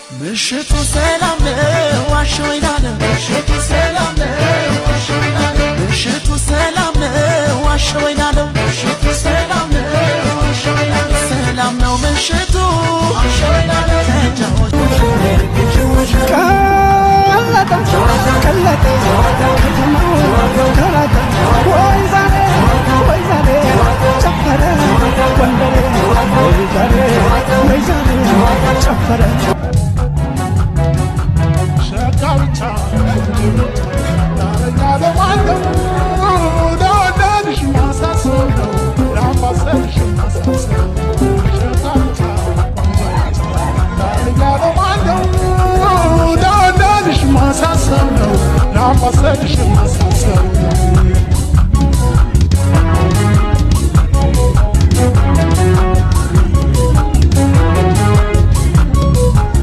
ምሽቱ ሰላም ነው አሸወይናለ፣ ምሽቱ ሰላም ነው አሸወይናለ፣ ምሽቱ ሰላም ነው አሸወይናለ፣ ምሽቱ ሰላም ነው አሸወይናለ፣ ሰላም ነው ምሽቱ አሸወይናለ ተጫወቱ። ቀለጠ ቀለጠ ከተማው ቀለጠ። ወይ ዛሬ ወይ ዛሬ ጨፈረ ጎንደሬ፣ ወይ ዛሬ ወይ ዛሬ ጨፈረ። ሸጋ ብቻ ዳረኛ ለማነው? ለወደድሽ ማሳሰብ ነው፣ ለአምባሰልሽ ማሳሰብ። ሸጋ ብቻ ዳረኛ ለማነው? ለወደድሽ ማሳሰብ ነው፣ ለአምባሰልሽ።